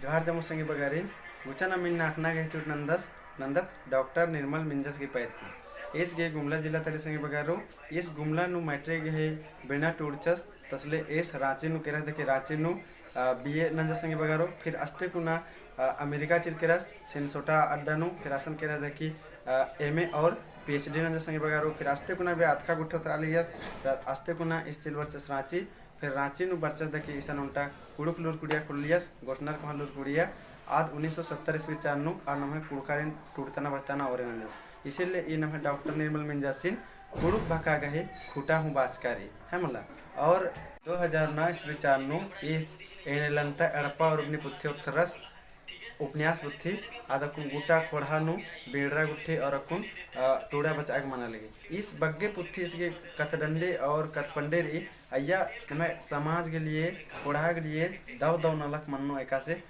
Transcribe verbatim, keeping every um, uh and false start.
जोहार जम्मो संगी बगारिन, गुचा नाम इन्ना अख़ना गही चुट नंदस, नंदत डॉक्टर निर्मल मिंजस गही पैत। ईस गही गुमला जिला तली संगी बगारो, ईस गुमला नू मैट्रिक गही बेना टूड़चस, तसले ईस राँची नू केरा दकी राँची नू, अ, बीए नंजस संगी बगारो, फिर अस्ते कुना, अ, अमेरिका चिल केरस, सेनसोटा अड्डा नू, फिर असन केरा दकी, अ, एमए और पीएचडी नंजस संगी बगारो, फिर अस्ते कुना बे अतका गुट्ठो तरा लियस, फिर अस्ते कुना ईस चिल बरचस राँची, फिर राँची नू बरचस दकी इसन ओन्टा कुँड़ुख़ लूरकुड़िया खुल्लियस, गोसनर कोहाँ लूरकुड़िया, आद उन्नीस सौ सत्तर ईस्वी चान नू, आ नम्है कुँड़ुख़ारिन टूड़तना बरचतना ओरे नंजस। इसीलिए ई नम्है डॉक्टर निर्मल मिंजासिन कुँड़ुख़ भाखा गही खूँटा हूँ बाचका रई, है मला। और दो हजार नौ ईस्वी चान नू ईस एन एलंता एड़पा और अपनी पुथी ओथरस, उपन्यास पुथी, आद अक्कुन गुट्टा ख़ोंड़हा नू बिड़रा गुट्ठी और अक्कुन, अ, टूड़ा बचआ गे मना लगी। ईस बग्गे पुथी ईस गही कथडंडी और कथपंडी रई, अइय्या नम्है समाज के लिए, ख़ोंड़हा के लिए दव दव नलख मन्नो एकासे